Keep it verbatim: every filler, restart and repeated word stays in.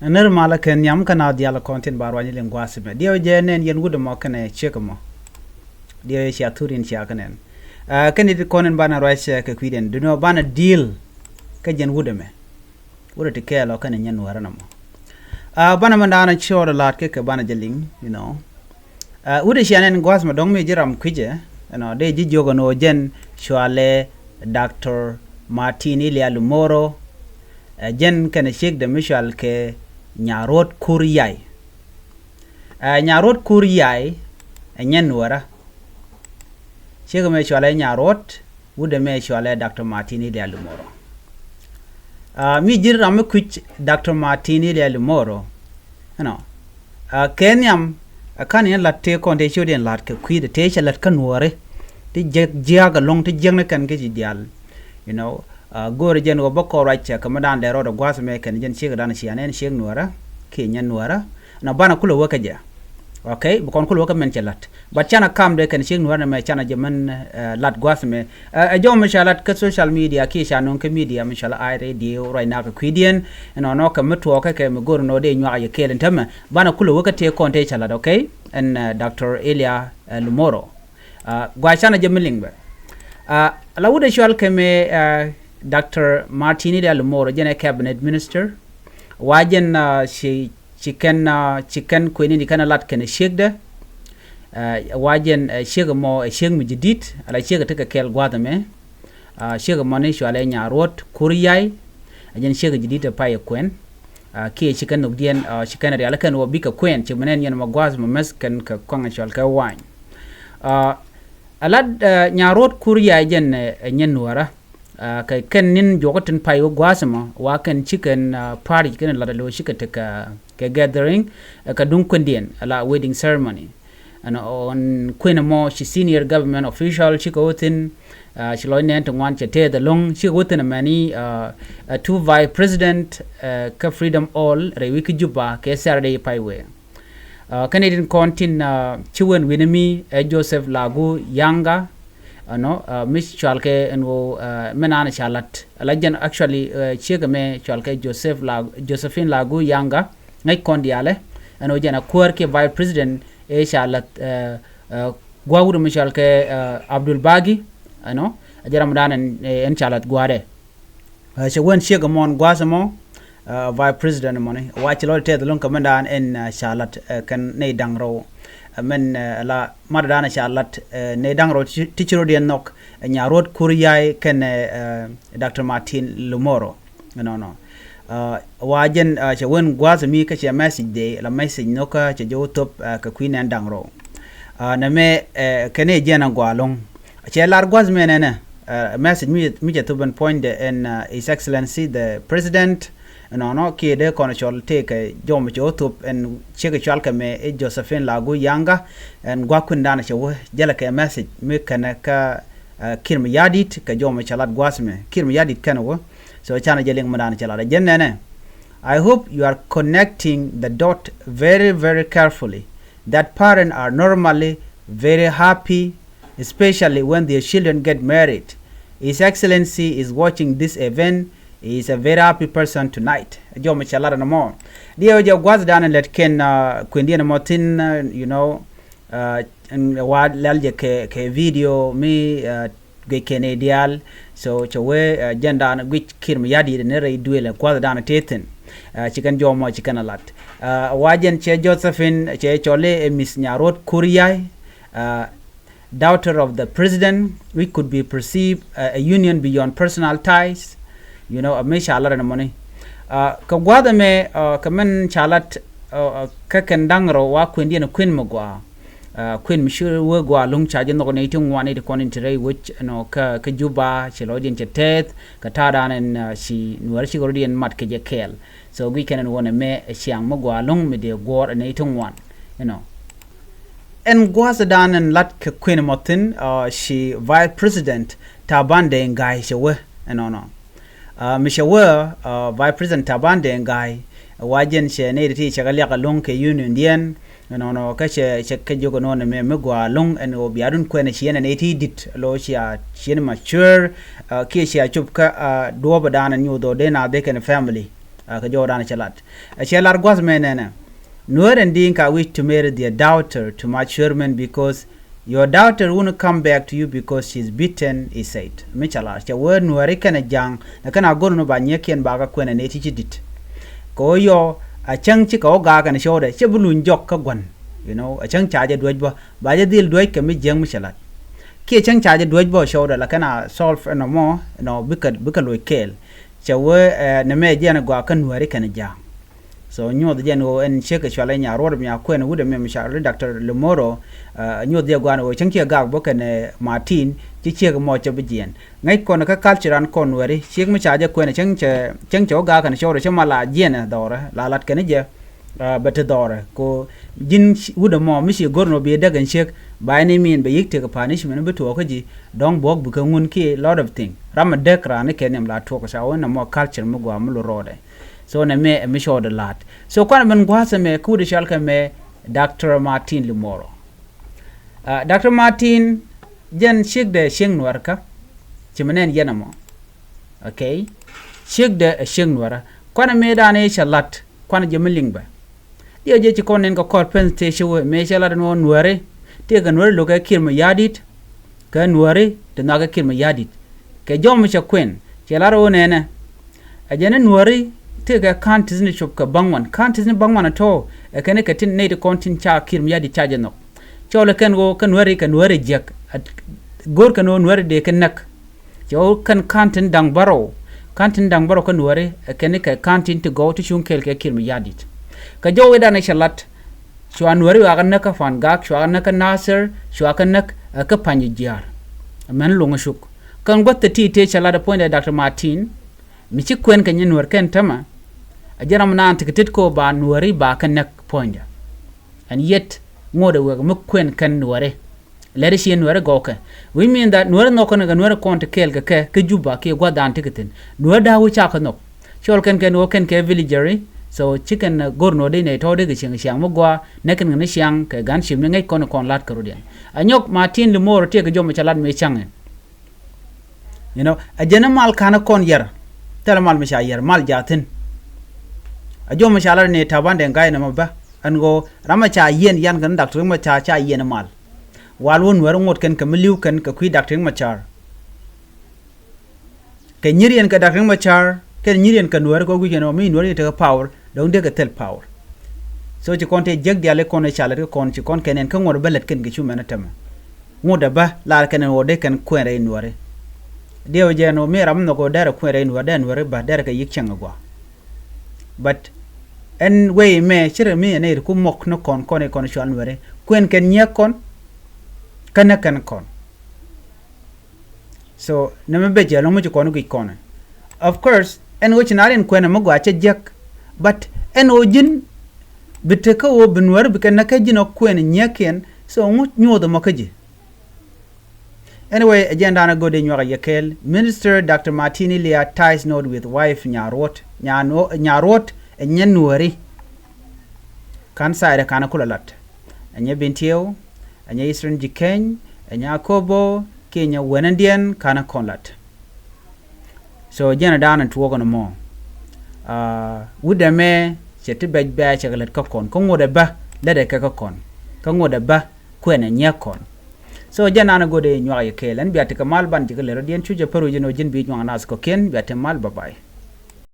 Nir malä kɛ nhiam kä na dial kɔn tin ba ruany liŋ gua̱a̱th mɛ. Diɛw jɛ nɛn yɛn wut ɛmɔ kɛnɛ ciek ɛmɔ. Diɛw jɛ cia thur in cia kɛ nɛn. Ɛ, kɛn it kɔn in banɛ ruac kɛ kui̱diɛn. Duno banɛ deal kä jɛn wut ɛmɛ. Wut ɛ ti kɛɛl ɔ kɛnɛ nyɛn nuäärä nɔmɔ. Ɛ, banɛ mɛ daanɛ ciɔɔr ɛ la̱t kɛ kɛ banɛ jɛ liŋ, you know. Ɛ, wut ɛ cia nɛn gua̱a̱th mɛ dɔ̱ŋ mi ji̱ ram kui̱cɛ, you know, dee ji̱ jiök ɛn ɣöö jɛn cualɛ Doctor Martin Ilia Lumoro. Ɛ, jɛn kɛnɛ ciekdɛ mi cual kɛ Nyaruɔt Kur Yay. Ɛ, Nyaruɔt Kur Yay ɛ nyɛn nuäärä. Ciek ɛmɛ cualɛ Nyaruɔt, wut ɛmɛ cualɛ Doctor Martin Ilia Lumoro. Ɛ, mi ji̱ ram mi kui̱c Doctor Martin Ilia Lumoro, you know, ɛ, kɛ nhiam, ɛ, ka̱n in la̱t tëë kɔn tëë ciötdiɛn la̱t kɛ kui̱dɛ tëë cɛ la̱t kä nuääri. Ti jiäk jiääk ɛlɔ̱ŋ ti jiäk ni kɛn kä ci diaal, you know. Ɛ, go̱o̱rɛ jɛn ɣöö bä kɔn ruac cɛ kɛ mi daan lɛ rɔɔdɛ gua̱a̱th ɛmɛ kɛn jɛn ciek dan cia nɛn ciek nuäärä kiɛ nyɛn nuäärä. Nɔ banɛ kulɛ wä kä jɛ. Okay, bi kɔn kulɛ wä kä mɛn cɛ la̱t. But canɛ kamdɛ kɛn ciek nuäärä nɛmɛ canɛ jɛ mɛn, ɛ, la̱t gua̱a̱th ɛmɛ. Ɛ, ɛ jɔw mi ca la̱t kä social media kiɛ ca nöŋ kä media mi cɔal iRadio ruac nakä kui̱diɛn. Ɛnɔnɔ kɛ mi tuɔɔkä kɛ mi go̱r nɔ dee nyuak yɛ kɛɛl in tämɛ. Banɛ kulɛ wä kä tëë kɔn tëë ca la̱t, okay? Ɛn, ɛ, Doctor Ilia, ɛ, Lumoro. Ɛ, gua̱a̱th canɛ jɛ mi liŋ bɛ. Ɛ, la wut ɛ cual kɛ mɛ, ɛ, Doctor Martin Ilia Lumoro jɛn ɛ cabinet minister. Wa jɛn, ɛ, ci, ci kɛn, ɛ, ci kɛn kuëni ni kɛn ɛ lat kɛn ɛ ciekdɛ. Ɛ, wa jɛn, ɛ, ciek ɛmɔ ɛ ciek mi ji̱ di̱t, ala ciek ɛ tekɛ kɛɛl gua̱a̱th ɛmɛ. Ɛ, ciek ɛmɔ ni cualɛ Nyaruɔt Kur Yay. Ɛ jɛn ciek ɛ ji̱ di̱t ɛ pay ɛ kuɛn. Ɛ, kiɛ ci kɛn nhökdiɛn, ɛ, ci kɛn rial kɛn wä bikɛ kuɛn, ci mi nɛn yɛn mɔ gua̱a̱th mɔ mɛth kɛn kɛ kɔaŋ cɔal kɛ wany. Ɛ, a lat, ɛ, Nyaruɔt Kur Yay jɛn, ɛ, ɛ nyɛn nuäärä. Ɛ, kɛ kɛn ni̱n juɔkä tin pay wä gua̱a̱th mɔ, wa kɛn ci kɛn, ɛ, pa̱a̱r kɛn lat lo̱ ci kɛ tekɛ, kɛ gathering, ɛ, kɛ duŋ kuendiɛn, ala wedding ceremony. Ɛn ɣän kuën ɛmɔ ci senior government official cikɛ wä thi̱n, ɛ, ci lɔc nɛɛn ti ŋuan cɛ tɛth ɛlɔ̱ŋ cikɛ wä thi̱n ɛmɛni, ɛ, ɛ, two vice president, ɛ, kä Freedom Hall rɛy wi̱c kä Juba kɛ Saturday pay wee. Ɛ, kɛn itin kɔn tin, ɛ, ci wen wi̱ni mi ɛ Joseph Lagu Yanga, ɛnɔ, ɛ, mi cual kɛ ɛn ɣöö, ɛ, mi naan ca lat. Ala jɛn actually, ɛ, ciek ɛmɛ cual kɛ Joseph La-, Josephine Lagu Yanga, ŋäc kɔn diaalɛ, ɛn ɣöö jɛn a kuäär kiɛ vice president ëë ca la̱th, ɛ, ɛ, gua̱a̱k wut mi cɔal kɛ, ɛ, Abdul Bagi, ɛnɔ, a jɛ ram dan ɛn, ɛ, ɛn ca la̱th gua̱a̱dɛ. Ɛ, cɛ wen ciek ɛmɔn gua̱a̱th ɛmɔ, ɛ, vice president ɛmɔni, wa ci lɔt tɛth lo̱ŋ kɛ mɛn dan ɛn, ɛ, ca la̱th, ɛ, kɛn nɛy da̱ŋ rɛw. Ɛ, mɛn, ɛ, la mat dan ca la̱th, ɛ, nɛy da̱ŋ rɛw ti, ti ci rɔ̱diɛn nhɔk, ɛ, Nyaruɔt Kur Yay kɛn, ɛ, ɛ, Doctor Martin Lumoro. Ɛnɔnɔ. Ɛ, wa jɛn, ɛ, cɛ wen gua̱a̱th mi kä cɛ message de, la message nhɔkä cɛ jɛ wä thop, ɛ, kɛ kui̱ nɛn da̱ŋ rɛw. Ɛ, nɛmɛ, ɛ, kɛn ɛ jɛn a gɔaa lo̱ŋ. Cɛ lar gua̱a̱th mɛ nɛnɛ, ɛ, message mi, mi cɛ thop ɛn puɔ̱nydɛ ɛn, ɛ, His Excellency the President, ɛnɔnɔ kiɛ dee kɔn cɔl tëëkɛ jɔw mi cɛ wä thop ɛn ciek cual kɛ mɛ ɛ Josephine Lagu Yanga, ɛn gua̱a̱k kui̱n dan cɛ wä jälɛ kɛ message mi kɛnɛ kä, ɛ, Kiir Mayardit kɛ jɔw mi cɛ lat gua̱a̱th mɛ. Kiir Mayardit kɛnɛ wä. So canɛ jɛ liŋ mi dan cɛ lat. Ɛ jɛn nɛnɛ. I hope you are connecting the dot very, very carefully. That parents are normally very happy, especially when their children get married. His Excellency is watching this event. He is a very happy person tonight. Jɔw mi cɛ lat ɛn ɛmɔ. Diɛw jɛ gua̱a̱th dan lɛt kɛn, ɛ, kuëndiɛn ɛmɔ thi̱n, ɛ, you know, ɛ, ɛn wa lɛl jɛ kɛ, kɛ video mi, ɛ, guic kɛn i̱ diaal. So cɛ wee, ɛ, jɛn dan guic Kiir Mayardit ni rɛy duëël ɛ gua̱a̱th dan tëë thi̱n. Ɛ, ci kɛn jɔw mɔ ci kɛn a lat. Ɛ, wa jɛn cɛ Josephine cɛ cɔl i̱, ɛ, Miss Nyaruɔt Kur Yay, ɛ, daughter of the president, which could be perceived, ɛ, a union beyond personal ties. You know, ɛ mi ca lat ɛn mɔni. Ɛ, kɛ gua̱a̱th ɛmɛ, ɛ, kɛ mɛn ca lat, ɛ, ɛ, kä kɛn da̱ŋ rɛw wa kuëndiɛn kuën mi gɔaa. Ɛ, kuën mi ci wee gɔaa lo̱ŋ ca jɛ nhɔk nɛy ti ŋuan nɛy ti kɔn in te rɛy wec ɛnɔ kä, kä Juba, ci lɔcdiɛn cɛ tɛth kɛ ta̱a̱ dan ɛn, ɛ, ci nuäär cikɛ rɔ̱diɛn mat kɛ jɛ kɛɛl. So guic kɛn ɛn ɣöö nɛmɛ ɛ ciaŋ mi gɔaa lo̱ŋ mi dee guɔ̱ɔ̱r ɛ nɛy ti ŋuan, you know. Ɛn gua̱a̱th dan ɛn lat kɛ kuën ɛmɔ thi̱n, ɛ, ci Vice President Taban Deng Gai cɛ wee ɛnɔnɔ. Ɛ, mi cɛ wee, ɛ, Vice President Taban Deng Gai, ɛ, wa jɛn cɛ nɛy ti ti cɛ kɛ liak ɛlɔ̱ŋ kɛ uniondiɛn, ɛnɔnɔ kä cɛ, cɛ kɛ jiök ɛnɔnɔ mɛ mi gɔaa ɛlɔ̱ŋ ɛn ɣöö bia dun kuɛn ɛ ciɛn ɛ nɛy ti di̱t, lo̱ cia ciɛn mature, ɛ, kiɛ cia cop kä, ɛ, duɔ̱ɔ̱p ɛ dan ɛ nyuuth ɣöö dee naath dee kɛn family. Ɛ, kɛ jɔwdan cɛ lat. Ɛ, cɛ lar gua̱th mɛ nɛnɛ. Nuer and Dinka wish to marry their daughter to Macuer men because your daughter won't come back to you because she's beaten, he said. Mi ca lar cɛ wee Nuɛri kɛnɛ Ja̱a̱ŋ nɛ kɛn a go̱r ni ba nyiɛkiɛn ba kä kuɛn ɛ nɛy ti ci di̱t. Kɛ ɣöö yɔ a cäŋ ci kɛ ɣöö gaak ɛn cɔwdɛ cɛ bi luny jɔk kä gua̱n. You know, a cäŋ ca jɛ duäc bä ba jɛ dhil duäc kɛ mi jiäŋ mi cɛ lat. Kiɛ cäŋ ca jɛ duäc bä cɔwdɛ la kɛn a solve ɛnɔ mɔ ɛnɔ bikɛ bikɛ loc kɛɛl. Cɛ wee ɛ nɛ mɛ jiɛn gɔaa kä Nuɛri kɛnɛ Ja̱a̱ŋ. So nyuɔth jɛn ɣöö ɛn ciek kɛ cual ɛ nya ruɔt mi a kuɛn wut ɛmɛ mi ca ri Doctor Limoro. Ɛ nyuɔth jɛ guan ɣöö cäŋ ciɛ gak bä kɛn ɛ Martin ci ciek mɔ cɛ bi jiɛn. Ŋäc kɔn kä culture an kɔn Nuɛri ciek mi ca jɛ kuɛn cäŋ cɛ cäŋ cɛ wä gak kɛn cɔwdɛ cɛ ma la jiɛn ɛ dhɔrɛ la lat kɛn jɛ. Ɛ bɛ ti dhɔrɛ ko ji̱n wut ɛmɔ mi ci go̱r nɔ bi däk ɛn ciek. Ba ɛn imin bɛ yik tek punishment bi tuɔɔk kä ji̱ dɔ̱ŋ buɔk bi kä ŋun kiɛ lot of thing ram ɛ däk raan ni kɛ niɛm la tuɔɔk ca wä nɛ mɔ culture mi gɔaa mi lo rɔɔdɛ. So nɛ mɛ ɛ mi cɔɔdɛ la̱t. So kuan ben gua̱a̱th ɛmɛ kä wut ɛ cɔal kɛ mɛ Doctor Martin Limoro. Ɛ Doctor Martin, jɛn ciekdɛ cieŋ Nuɛrkä. Ci mi nɛn yɛn ɛmɔ. Okay. Ciekdɛ ɛ cieŋ Nuɛrä. Kuan ɛ mëëdan i̱ cɛ la̱t kuan jɛ mi liŋ bɛ. Diɛ jɛ ci kɔn nɛn kɛ kɔr pen tëë ci wee mëë cɛ la̱t ɛn ɣöö Nuɛri tëëkɛ Nuɛri lo̱kɛ Kiir Mayardit. Kɛ Nuɛri ti nhɔakɛ Kiir Mayardit kɛ jɔm mi cɛ kuɛn cɛ lar ɣöö nɛnɛ. Ɛ jɛn ni Nuɛri tëëkɛ counties ni cop kɛ baŋ wan, counties ni baŋ wan ɛ tɔ̱ ɛ kɛn kɛ tin nɛy ti kɔn tin ca Kiir Mayardit ca jɛ nhɔk. Cɔl ɛ kɛn ɣöö kɛ Nuɛri kɛ Nuɛri jiäk. Go̱r kɛn ɣöö Nuɛri dee kɛ näk. Cɛ ɣöö kɛn county da̱ŋ bärɔw, county da̱ŋ bärɔw kä Nuɛri ɛ kɛn kɛ county ti gɔw ti cuŋ kɛɛl kɛ Kiir Mayardit. Kɛ jɔw i̱ danɛ cɛ lat. Cua Nuɛri cuakɛ näk kä Pangak, cuakɛ näk kä Nasir, cuakɛ näk ɛ kä Panyijiar. Ɛ mɛn luŋ ɛ cuk kɛn gua̱th ti ti tëë cɛ lat ɛ puɔ̱nydɛ Doctor Martin. Mi ci kuɛn kɛ nyin Nuɛr kɛn tämɛ. Ɛ jɛn ram naan ti kɛ tet kɛ ɣöö ba Nuɛri ba kɛ näk puɔ̱nydɛ. And yet ŋot ɛ wek mi kuɛn kɛn Nuɛri. Lɛri ci Nuɛri gɔwkɛ. Which mean that Nuɛri nhɔk kɛn kɛ Nuɛri kɔn ti kɛɛl kɛ kɛ kä Juba kiɛ gua̱thdan ti kɛ thi̱n. Nuɛri da̱a̱ wi̱c cakɛ nhɔk. Cɔl kɛn kɛn ɣöö kɛn kɛ villager i̱. So ci kɛn go̱r nuɔ̱ɔ̱r dee nɛy tɔ̱ dee kɛ cieŋ ciaŋ mi gɔaa näk kɛn kɛn ciaŋ kɛ gunship ni ŋäc kɔn kɔn la̱t kɛ rut yɛn. Ɛ nyɔk Martin Limoro tiɛɛk kɛ jɔm mi ca la̱t mëë ca̱ŋɛ. You know, ɛ jɛn ni mal ka̱n kɔn yɛr. Thilɛ mal mi ca yɛr mal jaathin. Ɛ jɔm mi ca la̱t ni Taban Deng Gai nɛmɛ bä ɛn ɣöö ram ɛ ca yiɛn yan kɛn Doctor Riek Machar ca yiɛn mal. Wal wä Nuɛri ŋot kɛn kɛ mi li̱w kɛn kɛ kui̱ Doctor Riek Machar. Kɛ nyiriɛn kɛ Doctor Riek Machar kɛn nyiriɛn kɛ Nuɛri kɛ gui̱c kɛn ɔ mi Nuɛri tekɛ power dɔ̱ŋ dee kɛ thil power. So ci kɔn tëë jiäk diaal i̱ kɔn i̱ ca lät kä kɔn ci kɔn kɛn ɛn kä ŋot bä lät kɛn kɛ cu mɛn ɛ tämɛ. Ŋot ɛ bä lar kɛn ɛn ɣöö dee kɛn kuɛn rɛy Nuɛri. Diɛw jɛ ɛn ɣöö mi ram nhɔk ɣöö dɛrɛ kuɛn rɛy Nuɛri dee Nuɛri bä dɛrɛ kɛ yi̱k cäŋ ɛ gɔaa. But ɛn wee mɛ ci rɛ mi ɛn ɛ ri ku mɔk ni kɔn kɔn i̱ kɔn cual Nuɛri kuɛn kɛn nyiɛk kɔn. Kɛn ɛ kɛn kɔn. So nɛmɛ bɛ jɛ lɔŋ mi ci kɔn guic kɔn. Of course ɛn ɣöö ci na rin kuɛn ɛmɛ gɔaa cɛ jiäk. But ɛn ɣöö ji̱n bi tekä ɣöö bi Nuɛri bi kɛ näk kä ji̱n ɔ kuɛn nyiɛkiɛn. So ŋu nyuɔth ɛmɔ kä ji̱. Anyway, ɛ jɛn da̱a̱n ɛ go̱dɛ nyuak ɛ yɛ kɛɛl. Minister Doctor Martin Elia ties not with wife Nyaruot. Nyaruot ɛ nyɛ Nuɛri. Kan side ɛ kan ɛ kulɛ lat. Ɛ nyɛ Bentiu, ɛ nyɛ Eastern Jikeny, ɛ nyɛ Akobo kiɛ nyɛ wänädiɛn ka̱n ɛ kɔn la̱t. So jɛn ɛ da̱a̱n ɛ tuɔɔk ɛn ɛmɔ. Wut ɛmɛ cɛ ti bɛc bɛ̈ɛ̈ cɛ kɛ lät kä kɔn kä ŋot ɛ bä lät ɛ kɛ kä kɔn kä ŋot ɛ bä kuɛn ɛ nyiäk kɔn. So jɛn ɛ da̱a̱n ɛ go̱dɛ nyuak yɛ kɛɛl ɛn bia ti kɛ mal ban ji̱ kɛ lät rɔ diɛn cu jɛ pär wi̱c ɛn ɔ ji̱n bi nyuak nath kɔ̱kiɛn bia ti mal, bye bye.